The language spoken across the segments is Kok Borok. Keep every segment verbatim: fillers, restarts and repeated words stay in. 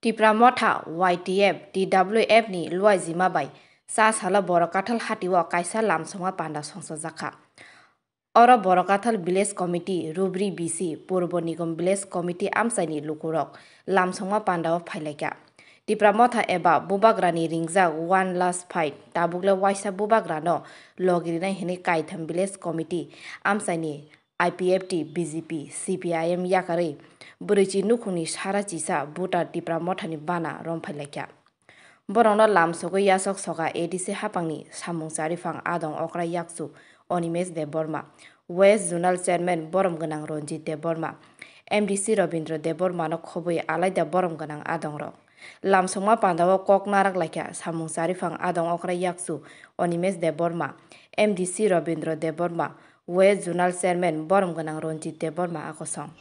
Tipra Motha, Y T F, T W F ni luaijima bai cha salo Borok Kathal hatio kaisa lamsongma panda songchajakha. Oro Borok Kathal Village Committee, Rubri B C, Purbo Nigom Village Committee amchaini lukurok lamsongma pandao phailaikha. Tipra Motha eba Bubagrani ringjak One Last Fight, tabukle waisa Bubagrano logirinai hwnwi kaitham Village Committee amchaini I P F T, B J P, C P I M yakarwi bwrwichi nukhungni sara chisa voter Tipra Mothani bana romphailaikha. Borokno lamsogwi yasok soka A D C haphangni samung chariphang adong okra yakchu Onimesh Debbarma, West Zonal Chairman borom gwnang Ranjit Debbarma, M D C Robindra Debbarmano khobwi alaida borom gwnang adongrok. Lamsongma pandao kok narak laikha samung chariphang adong okra yakchu Onimesh Debbarma, M D C Robindra Debbarma, West Zonal Chairman borom gwnang Ranjit Debbarma akosong.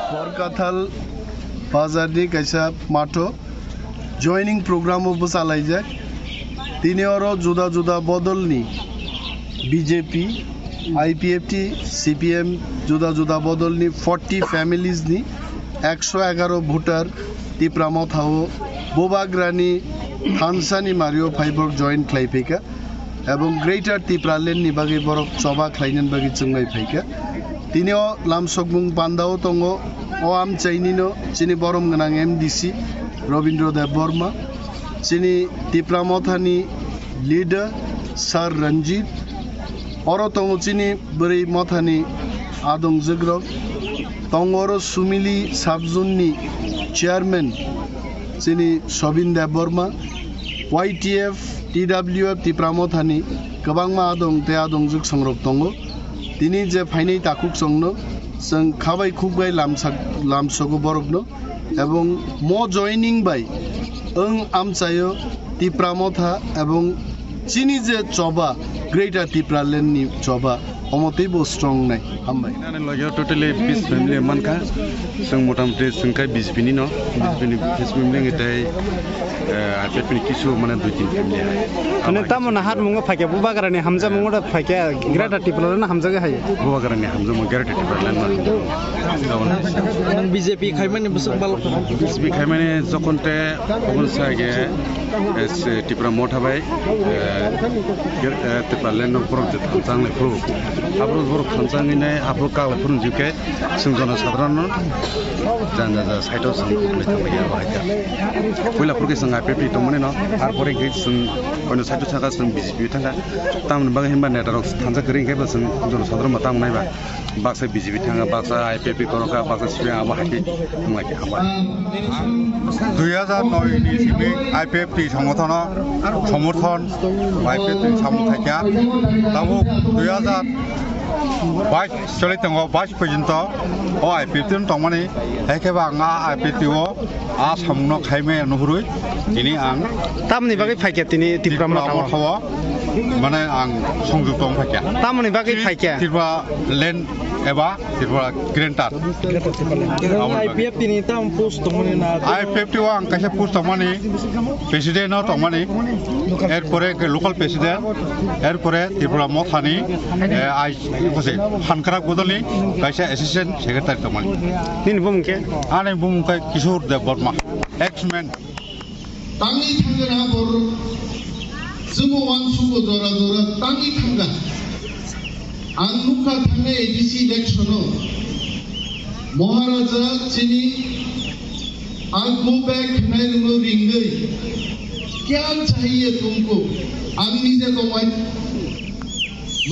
Borkathal bazarni kaisa matho joining program o bwchalaijak. Tini oro juda juda bodolni B J P, I P F T, C P M juda juda bodolni forty families ni ekso egaro voter Tipra Mothao Bubagrani thansani mario phai borok join khlai phaikha. Ebong Greater Tipraland ni bagwi borok choba khlainani bagwi chwngbai phaikha. Tini o lamsokmung pandao tongo, o amchainino chini borom gwnang M D C Robindra Debbarma, chini Tipra Mothani leader Sir Ranjit, oro tongo chini bwrwi mothani adongjukrok, tongo oro Sumili sub-zone ni chairman chini Sobin Debbarma, Y T F, T W F Tipra Mothani kwbangma adong tei adongjwk songrok tongo. Tini je phainai takhuk chwngno chwng khabai khukbai lamsak-, lamsogo borokno, ebong mo joining bai wng amchaio Tipra Motha ebong chini je choba Greater Tipraland ni choba omo teibo strong nai. Hambai. Ani loge totally bis family mankha. Chwng motamoti chwng khe B J P ni no, B J P ni bis family ngi tei, eh, I P F ni kisu mane dui tin family hai. Mane tamo na hat mungo phaikhe Bubagrani hamja mungo da phaikhe Greater Tipraland na hamjagwi hai. Bubagrani hamja mungo Greater Tipraland na. Nang B J P khaimani bwswk balo. B J P khaimani jokhon te obon sa ge, eh, se Tipra Motha bai, eh, ger-, eh, Tipraland no borok je thansa wnglai phuru. Aphuru borok thansa wngwi nai, aphuru kak lai phuru jikhe, chwng jono sadharano janja ja side o chwng kok lai thang ya bahai kha. Puila phuru khe chwng I P F T tongmani no, ar pore khe chwng koino side o thangkha, chwng B J P thangkha. Tamoni bagwi hinba neta rok thansa kwrwi hinkhe bo chwng jono sadharano tamo nai ba. Baksa B J P thanga, baksa I P F T korokha, baksa C P I M abo hai khe wng lai khe hambai. Dui hajar noi ni simi I P F T songothono somorthon, I P F T ni samung khaikha. Tabuk dui hajar bais choli tongo, bais porjonto o I P F T no tongmani, hai khe bo ang a I P F T o a samungno khaimaya nuhurwi tini ang Tamoni bagwi phaikha tini Tipra Tipra Motha o? Motha o, mane ang songjukto wng phaikha. Tamoni bagwi phaikha? Tipra land eba Tipra Greater. Aboni bagwi. I P F T ni tam post tongmani na? I P F T o ang kaisa post tongmani, president o tongmani, erpore local president, erpore Tipra Mothani, eh, ai, kose, Hankrak Bodolni kaisa assistant secretary tongmani. Nini bumung khe? Ani bumung khe Kishore Debbarma, ex-man. Tangwi thangwi na borok. Chwngno uansukgo jora jora tangwi thangkha. Ang nukha thangnai A D C election-o Maharaja chini Agmu bag khnai rwngno ringwi kya chahiye tumko? Ang nije tongmai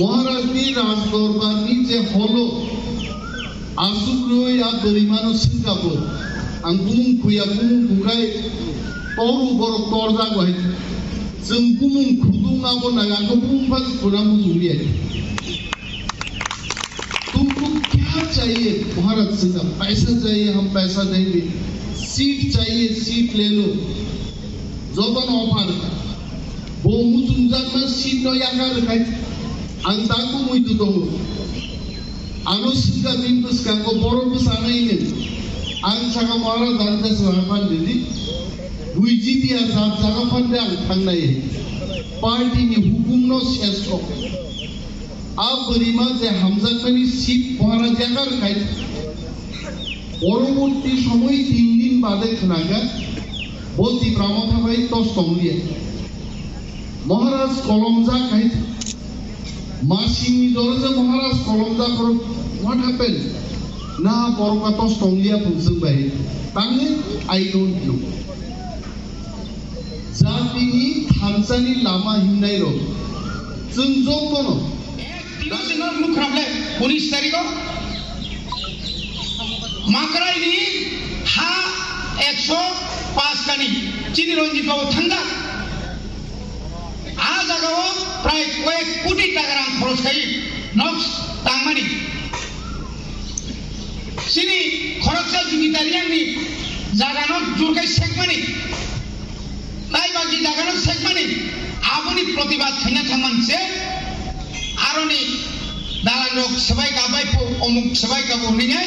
Maharajni Raj Dorbarni je holo Aswk rwi a bwrwimano swngkha bo. Ang bumung khuya, bumung khukhai toru borok torjak bai. Chwng bumung khudung abo naga khe bumung phang khuna muchung ya. Tumko kya chahiye? Maharaj swngkha, paisa chahiye, hum paisa denge. Seat chahiye, seat le lo. Jotono offer. Bo muchungjakma seat no yakar rwkhai ang tangbo muitu tongo. Ano swngkha bini bwskango borok bwsano hino. Ang sakha Maharaj ani kaisa jaga phan ridi. Bui jiti ya jat jaga phan de ang thangnai. Party ni hukum no ses kok. A bwrwima je hamjakmani seat Maharaj yakar rwkhai. Poroborti somoi tin din bade khwnakha, bo Tipra Motha bai tos tongliya. Maharaj kolomjak hai, masingni jora je Maharaj kolomjak oro, what happened? Na borok ka tos tongliya phungswk bai. Tangwi I don't know. Jatini thansani lama himnai rok. Chwng jotono. Ek dino sino mukhram le, unis tarikh o. Makrai ni ha ekso paanch kani. Chini Ranjit Babu thangda. A jaga o prai koyek koti taka rang khoros khai nok tangmani. Chini khoroksa Jugita Reang ni jaga no jurkai sekmani. Tai bagi jaga no sekmani. Aboni protibad khaina thangman se. Aroni dalal rok swbai kabai pho omuk swbai kabo hinwi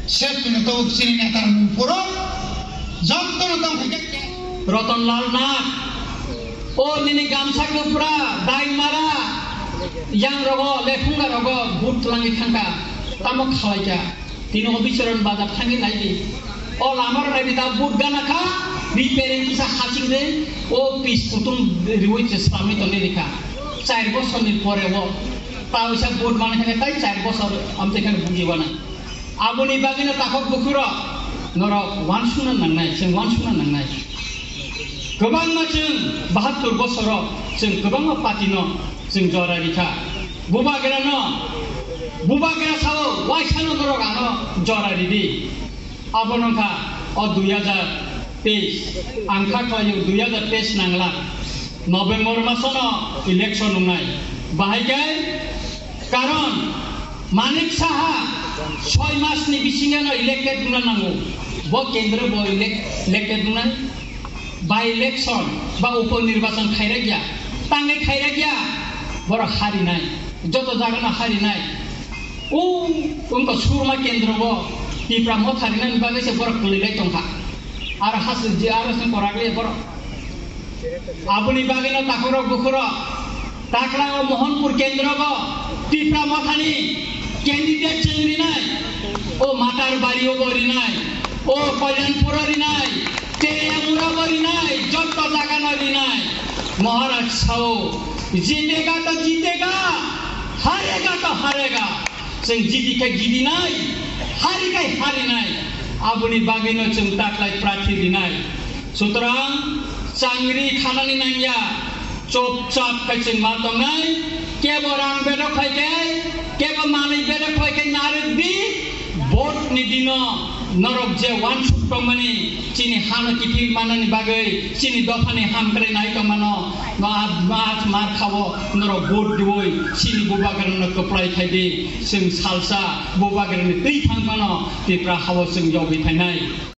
se tuni to chini neta rok puro. Jom to no tong khai. Ratan Lal Nath. O nini gamsa kwpra, dai mara, yang rogo, lekhunga rogo, but twlangwi thangkha, tamo khalaikha. Tini o bicharon bazar thangwi naidi. O lama rok naidi ta but gana kha, repairing kisa haching de, o pis kutung riwi se slamwi tongwi rikha. Char bosorni pore o, ta oisa but mana kha, tai char bosor amte khe buji wana. Aboni bagwino takhuk bukhurok norok uansukna nangnai, chwng uansukna nangnai. Kwbangma chwng bahattur bosoro chwng kwbangma party no chwng jora rikha. Bubagrano, bubagra sao waisano norok ano jora ridi. Abono wngkha o dui hajar teis, ang kha khlaio dui hajar teis nangla. November masono election wngnai. Bahai khe karon Manik Saha soi masni bisingeno elected wngna nango. Bo kendro bo elec-, elected wngnai. By election ba upo nirbachon khairakya. Tangwi khairakya. Borok harinai. Joto jagano harinai. O wngkha Surma kendro bo Tipra Motha rinani bagwi se borok kwlwilai tongkha. Aro hasukji aro se koraklai borok. Aboni bagwino takhukrok bukhurok, takra o Mohanpur kendro bo Tipra Mothani candidate chwng rinai, o Matarbari o bo rinai, o Kalyanpur o rinai, Teriamura bo rinai, jotto jaga no rinai. Maharaj sao, jitega to jitega, harega to harega. Chwng jiti khe jitinai, hari khe harinai. Aboni bagwino chwng taklai prathi rinai. Sutrang changri khanani nangya, chopchap khai chwng ma tongnai. Kebo rang bedok khai khe, kebo manwi bedok khai khe narwk di. Vote ni dino norok je uansuk tongmani, chini hano kiphil manani bagwi, chini dophani hamkrai nai tongmano, no at, no at mar khao norok vote diwi, chini bubagrano kwplai khai di, chwng salsa bubagrani twi thang phano Tipra hao chwng yogwi phainai.